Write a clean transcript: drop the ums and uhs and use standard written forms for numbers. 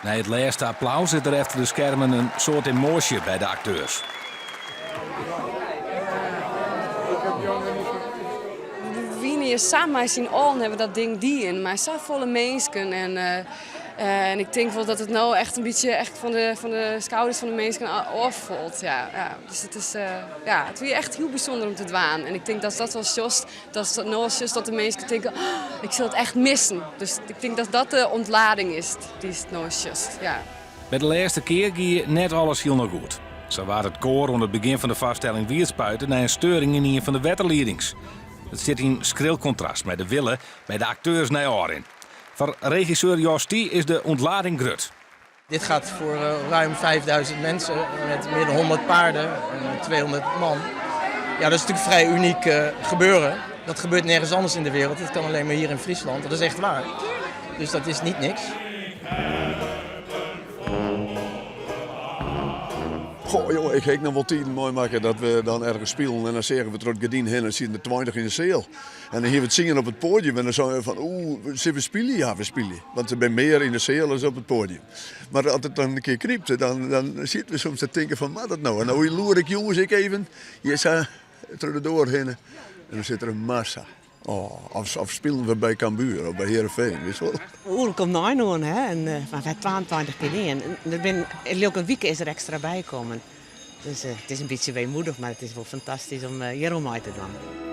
Nei it lêste applaus is der efter de skermen in soad emoasje by de akteurs. We wiene hjir sa mei syn allen hawwe we dat ding dien, mei safolle minsken en en ik tink wol dat it no echt in bytsje echt fan de, fan de skouders fan de minsken ôffalt. Ja, ja. Dus it is, ja, it wie echt hiel bysûnder om te dwaan. En ik tink dat dat wol sjochst, dat no al sjochst dat de minsken tinke, oh, ik sil it echt missen. Dus ik tink dat dat de ûntlading is dy'tst no sjochst. Ja. By de lêste kear gie net alles hielendal goed. Sa waard it koar oan it begjin fan de foarstelling wietspuite nei in steuring yn ien fan de wetterliedings. It stiet yn skril kontrast mei de wille by de akteurs nei ôfrin. Foar regisseur Jos Thie is de ûntlading grut. Dit gaat voor ruim 5000 mensen met meer dan 100 paarden en 200 man. Ja, dat is natuurlijk vrij uniek gebeuren. Dat gebeurt nergens anders in de wereld. Dat kan alleen maar hier in Friesland. Dat is echt waar. Dus dat is niet niks. Goh, jongen, ik ha ek noch wol tiden meimakke dat we dan ergens spilen en dan seagen we troch it gerdyn hinne en sieten der 20 yn de seal. En dan hiene we tsien op it poadium en dan seinen we fan oeh, sille we spylje? Ja, we spylje. Want der binne mear yn de seal as op it poadium. Mar as it dan in kear knypt, dan, dan sitte we soms te tinken fan moat dat no? En no loer ik jûns ek even hjir sa troch de doar hinne en dan sit der in massa. Oh, of, of spilen we by Cambuur of by Heerenveen, witst wol. Oerol komt nei oan, hè? En, mar we ha 22 kear dien. Der bin, elke wike is der ekstra by kommen. Dus it is in bytsje weemoedich, mar it is wol fantastysk om hjir oan mei te dwaan.